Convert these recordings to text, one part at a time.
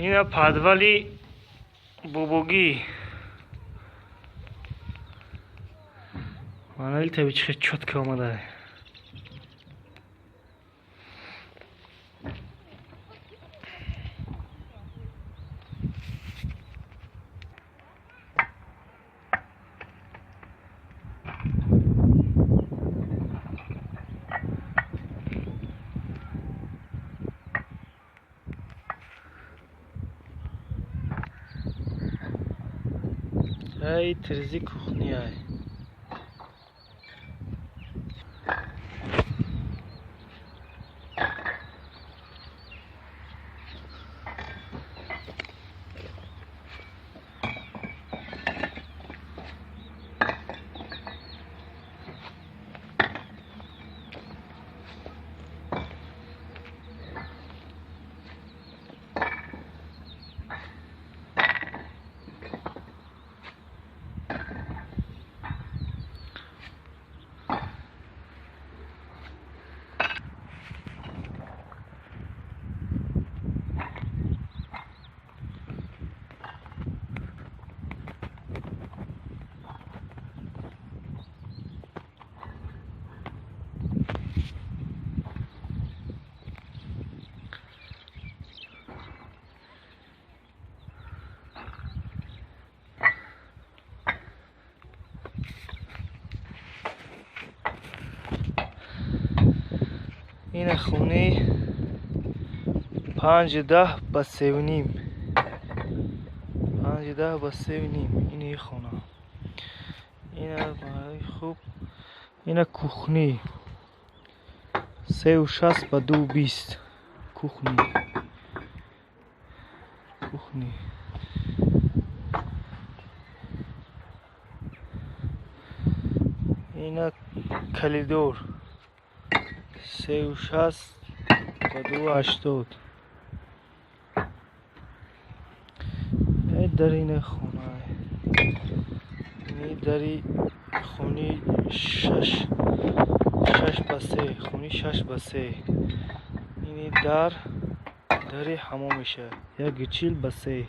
Ина подвали бобогӣ. Манали таби чихе чётко омада. Ай, тирзи кухняй. Ина хонаи 5,10 ба 3,5, 5,10 ба 3,5. Ини хона, ина хуб, ина кухни 3,60 ба 2,20, кухни. Ина коридор 3,60 ба 2,80. Дар ина хона, ини дари хони 6 ба 3, хони 6 ба 3. Ини дар, дари ҳамом мешавад, 1,40 ба 3.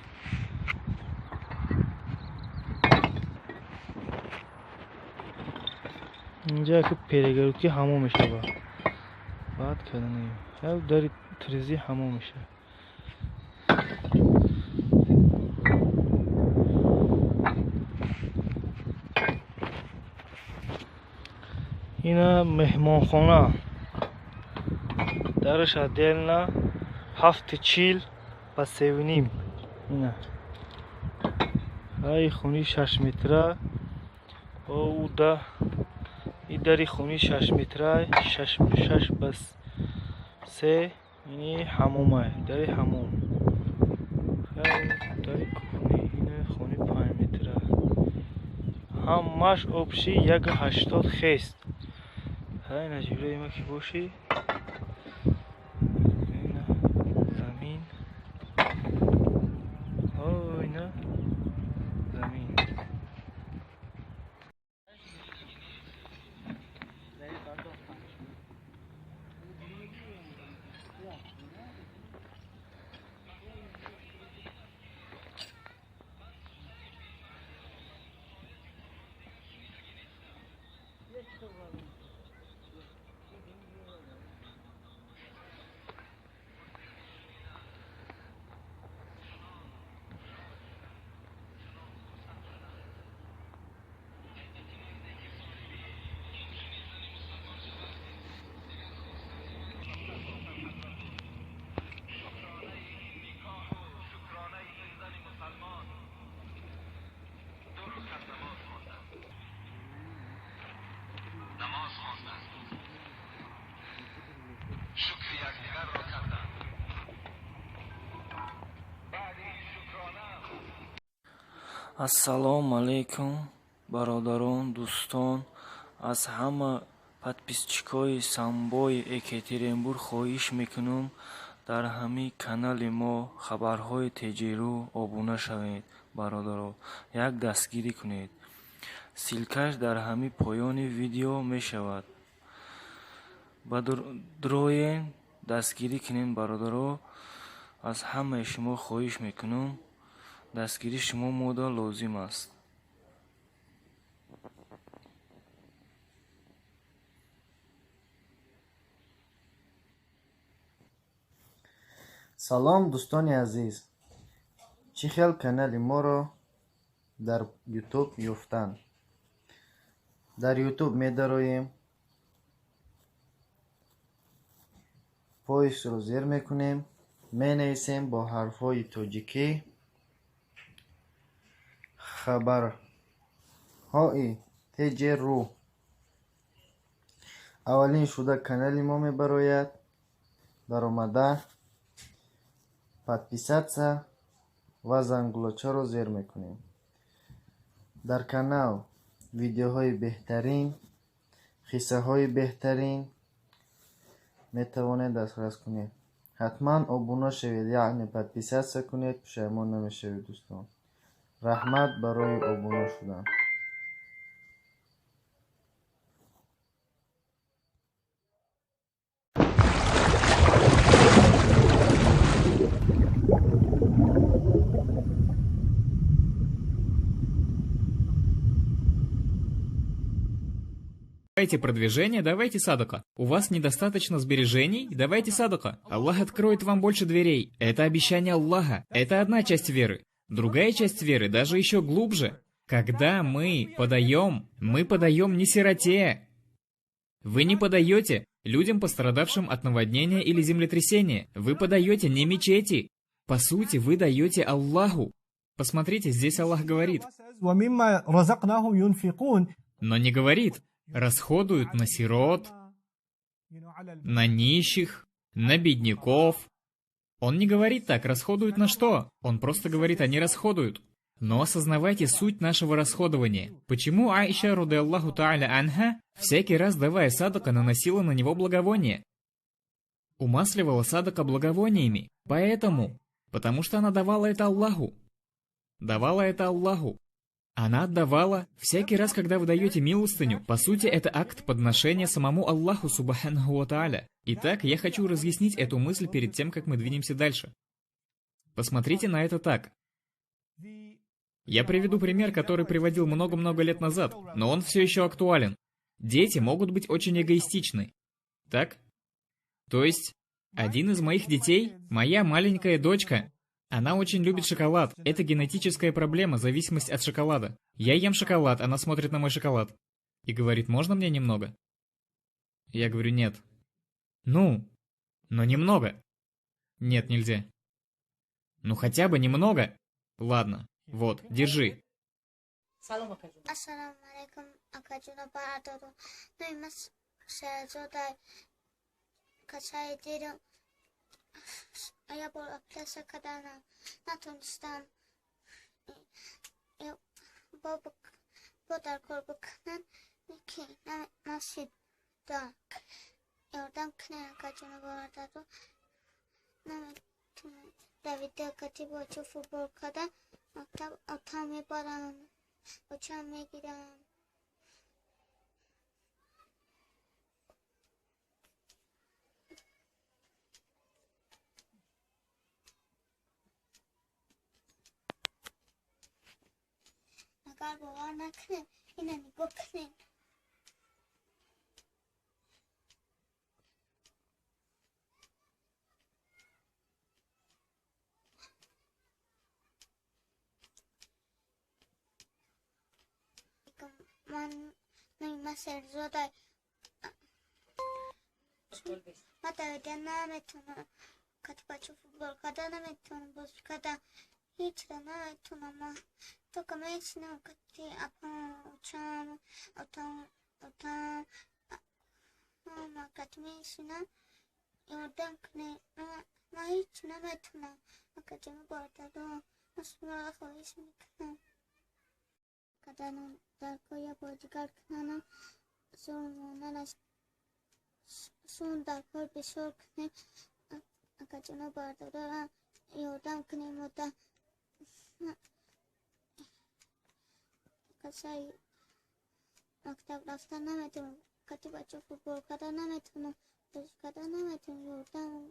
Инҷа яке перегородки ҳамом мешавад, баъд карданем як дари тирезӣ ҳамом мешавад. Ина меҳмонхона, дараш отдельно, 7,40 ба 3,5. Ина ай хони 6 метра уда, и дари хони 6 метра, 6 ба 3. Ини ҳамомай, дари ҳамом, дари кухни. Ина хони 5 метра, ҳамаш общий 1,80 хест. Ина ҷилои ма ки бошӣ, ина замин, ина замин. Ассалому алайкум, бародарон, дӯстон. Аз ҳама подписчикои самбои Екатеринбург хоҳиш мекунам, дар ҳамин канали мо, Хабарҳои Теҷеру, обуна шавед. Бародаро, як дастгирӣ кунед. Ссылкаш дар ҳамин поёни видео мешавад. Ба дроен дастгирӣ кунед, бародаро. Аз ҳамаи шумо хоҳиш мекунам, дастгирии шумо мода лозим аст. Салом, дӯстони азиз! Чӣ хел канали моро дар Ютуб ёфтан? Дар Ютуб медароем, поискро зер мекунем, менависем бо ҳарфҳои тоҷикӣ хабарҳои ТҶРУ. Аввалин шуда канали мо мебарояд. Даромада подписаться ва зангулочаро зер мекунем. Дар канал видеоҳои беҳтарин, қиссаҳои беҳтарин метавонед дастрас кунед. Ҳатман обуна шавед, яъне подписаться кунед, пушаймон намешавед, дӯстон. Раҳмат барои обуна шудан. Давайте продвижение, давайте садака. У вас недостаточно сбережений, давайте садака. Аллах откроет вам больше дверей. Это обещание Аллаха. Это одна часть веры. Другая часть веры даже еще глубже. Когда мы подаем не сироте. Вы не подаете людям, пострадавшим от наводнения или землетрясения. Вы подаете не мечети. По сути, вы даете Аллаху. Посмотрите, здесь Аллах говорит. Но не говорит. Расходуют на сирот, на нищих, на бедняков. Он не говорит так, расходуют на что? Он просто говорит, они расходуют. Но осознавайте суть нашего расходования. Почему Аиша, радиаллаху тааля анха, всякий раз, давая садака, наносила на него благовоние? Умасливала садака благовониями. Поэтому, потому что она давала это Аллаху. Давала это Аллаху. Она отдавала всякий раз, когда вы даете милостыню. По сути, это акт подношения самому Аллаху субханаху ва тааля. Итак, я хочу разъяснить эту мысль перед тем, как мы двинемся дальше. Посмотрите на это так. Я приведу пример, который приводил много-много лет назад, но он все еще актуален. Дети могут быть очень эгоистичны. Так? То есть, один из моих детей, моя маленькая дочка, она очень любит шоколад. Это генетическая проблема, зависимость от шоколада. Я ем шоколад, она смотрит на мой шоколад. И говорит, можно мне немного? Я говорю, нет. Ну, но немного. Нет, нельзя. Ну хотя бы немного. Ладно, вот, держи. Ассаламу алейкум, акаҷуна бародаро. Номи Шаҳзода касаи дирам. Я бор операция кардам, натонистам. Бо дар кор бикунам, ки насиб да. Ёрдам кунед, акаҷуна бародаро. Наметонам давида кати боча футбол карда, мактаб отам мебарам, очам мегирам. Агар бовар накунед, ина нигоҳ кунед. Ман номи ман Шерзода. Ман давида наметавонам, кати бача футбол карда наметавонам, бозӣ карда ҳечро наметавонам. Ман только менишинам кати апам, очам, отам, мама кати менишинам. Ёрдам кунед. Ман ҳеч наметавонам. Акаҷону бародаро, ман шуморо хоҳиш мекунам. Каданам дар кор як бор дигар кунанам, зулмона сун дар кор бисёр кунем. Акаҷону бародаро, ёрдам кунем. Мода касаи мактаб рафта наметавонам, кати бача футбол карда наметавонам, бозӣ карда наметавонам.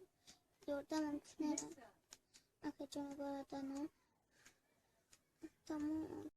Ёрдамам кунед. Акаҷон, бародарон, тамом.